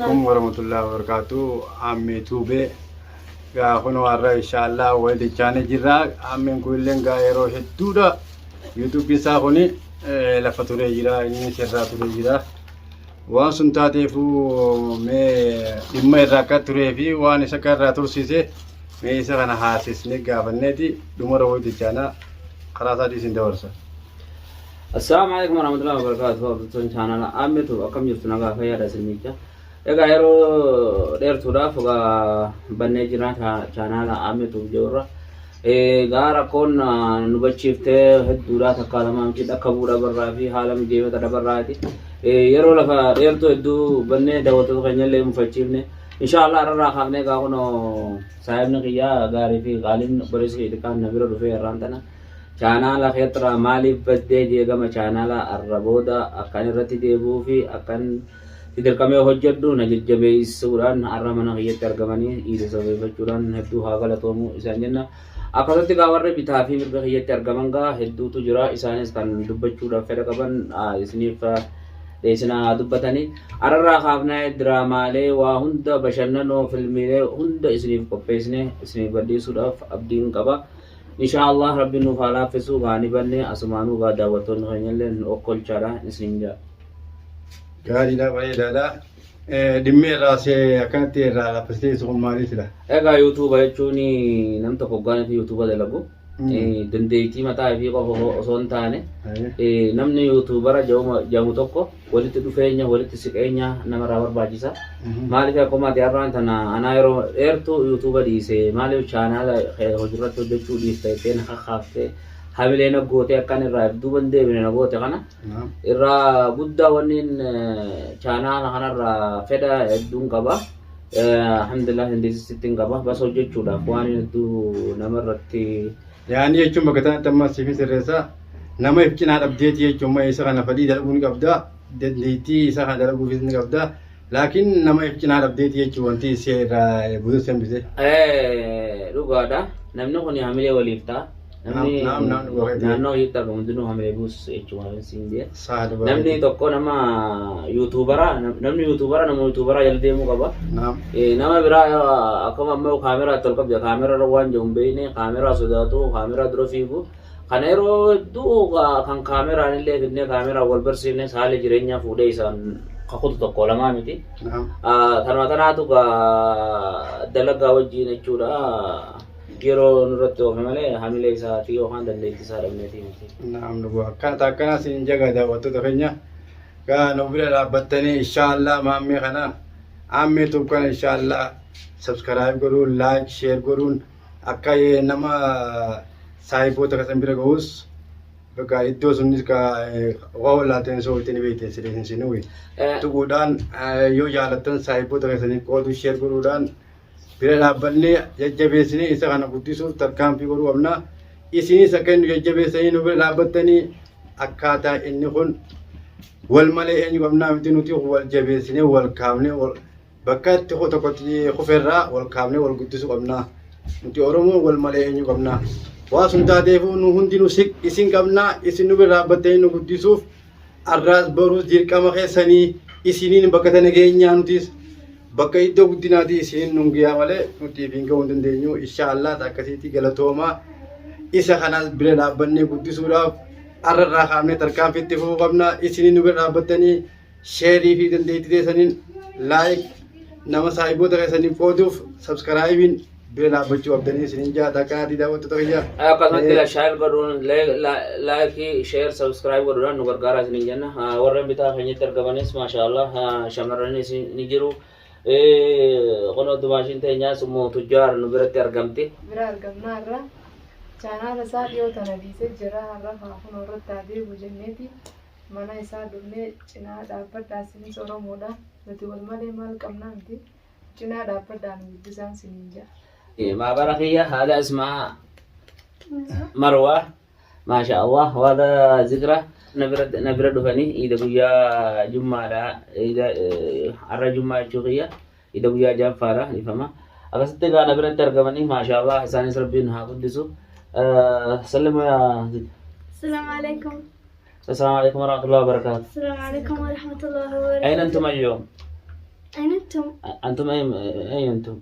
Alaikum warahmatullahi wabarakatuh. Ammee Tuubee. Gaa kunoo har'a inshaallah wal dachaanee jirra. Ammeen kun illee gaa yeroo hedduudha. Yuutuubiin isaa kuni lafa turee jira. Inni irraa turee jira. Waan sun taateefuu mee dhimma irraa akka turee fi waan isa akka irraa tursiise mee isa kana haasisnee gaafanneeti dhumarra wal dachaanaa karaa isaatii isin dabarsa. Assalaamu alaikum warahmatullahi wabarakatuh. Hordoftoonni chaanala Aammetu akkam jirtu nagaa fayyaadha isinicha. Egaa yeroo dheertuudhaaf egaa bannee jira chaanala Aammetu jirra. Egaa rakkoon nu bachiiftee hedduudha takkaa lamaa miti dhakka buudha barraa fi haala mijeeffata dhabarraati. Yeroo lafa dheertuu hedduu bannee daawwattoota keenya illee mufachiifne. Inshaallah irraa kaafnee egaa kunoo saahibni kiyyaa gaarii fi qaaliin obboleessi kiyya xiqqaan na bira dhufee irraan tana. Chaanaala keetirraa maaliif baddee jee gama chaanaala arra booda akkan irratti deebi'uu fi akkan itti dirqamee hojjedhu na jajjabeessuudhaan arra mana kiyyatti argamanii iida sababeeffachuudhaan hedduu haa galatoomu isaan jenna. Akkasumatti gaa warri bitaa fi mirga kiyyatti argaman gaa hedduutu jira isaanis kan dubbachuudhaaf fedha qaban isiniif dhiyeessina haa dubbatanii. Ararraa kaafnee diraamaalee waa hunda bashannanoo filmiilee hunda isiniif qopheessine isiniif gadhiisuudhaaf abdiin qaba. Inshaa Allah rabbiin nuuf haa laaffisu gaa ni banne asumaanuu gaa daawwattoonni keenya illee nu okkolchaadha isiniin jedha. Gaariidha bareedaadha. Dhimmi irraa see akkanatti irraa laaffistee sun maalii sila? Egaa yuutuuba jechuun nam tokko hoggaan fi yuutuuba dalagu dandeettii mataa fi qofa osoo hin taane namni yuutuubara jedhamu tokko walitti dhufeenya walitti siqeenya namarraa barbaachisa. Maaliif akkuma ati har'aan tana anaa yeroo dheertuu yuutuuba dhiise maaliif chaanaala hojiirratti hojjechuu dhiifta jettee na kakaaftee hamilee na gootee akkan irraa if duuba hin deebine na goote kana irraa guddaa wanniin chaanaala kanarraa fedha hedduun qaba. Alhamdulillah dandeessisitti hin qaba. Bas hojjechuudhaaf waan hedduu namarratti Yaani jechuun bakka tanatti amma siifin sirreessa nama if cinaa dhabdeeti jechuun amma isa kana fedhii dalaguu ni qabda dandeettii isa kana dalaguufis ni qabda laakiin nama if cinaa dhabdeeti jechuun wanti isee irraa buusa si hambise. Dhugaadha. Namni kun hamilee waliif ta'a. Namni Naam, naam, dhugaa keetii. naannoo hojiitti argamu hundinuu hamilee buusu jechuudha siin jee. Saa dhugaa Namni keetii. tokko nama yuutuubara namni yuutuubara nama yuutuubara jala deemuu qaba. Naam. Nama biraa akkuma amma kaameraa itti ol qabde kaameraa irra waan jiru hin beekne kaameraa sodaatu kaameraa dura fiigu kana yeroo hedduu kan kaameraan illee fidnee kaameraa wal barsiifne haala jireenyaa fuudhee isaan kakutu tokko lamaa miti. Naam. Tanuma tanaatu dalagaa wajjin jechuudha yeroo nurratti oofe malee hamilee isaatii yookaan dandeettii isaa dhabneetii miti. Naam dhugaa akkaataa akkanaa siin jaga daawwattoota keenya gaa nu bira dhaabbattanii inshaallah maammee kana Aammee tube kana inshallah subscribe godhuun like share godhuun akka nama saahiboota kasan bira ga'us bakka iddoo sunis ka waa wallaalteen soo itti ni beekte siree sinuwi tuquudhaan yoo jaalattan saahiboota keessaniif qooduu share godhuudhaan bira dhaabbannee jajjabeessinee isa kana guddisuuf tarkaanfii godhuu qabna. Isinis akka inni jajjabeessanii nu bira dhaabbattanii akkaataa inni kun Wal malee eenyu qabnaa miti nuti wal jabeessinee wal kaafnee wal bakka itti tokkotti kuferraa wal kaafnee wal guddisuu qabnaa. Nuti Oromoon wal malee eenyu qabnaa. Waa sun taateefuu nu hundinuu isin qabnaa isin nu bira dhaabbattanii nu guddisuuf arraas boruus dirqama keessanii isiniin bakka tana geenyaa nutis bakka iddoo guddinaatii isiniin nun gayaa malee nuti ifiin gahuu hin dandeenyu. Inshaa Allah akkasiitti galatoomaa isa kanaas bira dhaabbannee guddisuudhaaf Har'a irraa kaafnee tarkaanfii itti fufuu qabna. Isin nu bira dhaabbattanii sheerii fi dandeettii teessaniin laayik nama saahiboota keessaniif qooduuf sabskaraayibiin bira dhaabbachuu qabdanii isiniin jaata akkanaatii daawwattoota kiyya. Akkasumatti shaayil godhuun laayikii sheer sabskiraayib godhuudhaan nu gargaaraa isiniin jenna. Warreen bitaa keenyatti argamanis maashaallah shamarranis ni jiru. Kunoo dumaashiin teenyaas immoo tujjaar nu biratti argamti. Bira argamnaa irra chaanaala isaa dhiyoo tana dhiisee jira har'a haa kunoo irratti haa deebi'u jenneeti mana isaa dhufnee cinaa dhaabbadhaa isinis Oromoodha nuti wal malee maal qabnaa miti cinaa dhaabbadhaa nu guddisaan siniin ja'a. Maabara kiyya haala ismaa Marwaa Maasha Allah waada zikra na bira dhufanii iida guyyaa jummaadha iida har'a jummaa jechuu kiyya iida guyyaa ja'affaadha ifama akkasitti egaa na biratti argamanii maasha Allah isaanis rabbiin haa guddisu sallimu yaa zikra. السلام عليكم. السلام عليكم ورحمة الله وبركاته. السلام عليكم ورحمة الله وبركاته. أين أنتم اليوم؟ أين أنتم؟ انتم اين انتم؟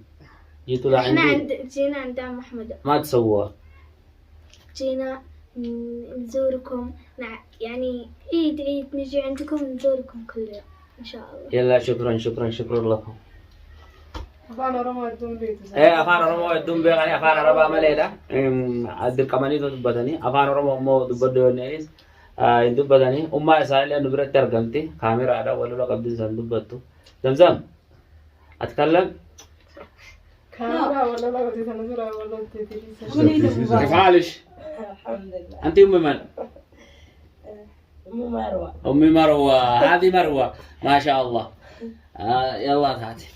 جيتوا احنا لعندي عند جينا عند عم أحمد. ما تسووا. جينا نزوركم يعني عيد عيد نجي عندكم نزوركم كل يوم إن شاء الله. يلا شكرا شكرا شكرا لكم. Afaan Oromoo hedduun beektu. Ee, afaan Oromoo hedduun beekanii, afaan Arabaa maleedha. Dirqamanii dubbatanii, afaan Oromoo immoo dubbadhu yoonnis hin dubbatanii. Ummaa isaanillee nu biratti argamti, kaameraadha wal lola qabdin san dubbattu. Zamzam أتكلم. Kaameraa wal lola qabdi sana dura wal lolteeti. كيف حالك؟ الحمد لله. أنت أم من؟ أم مروة. أمي مروة، هذه مروة، ما شاء الله. يلا تعالي.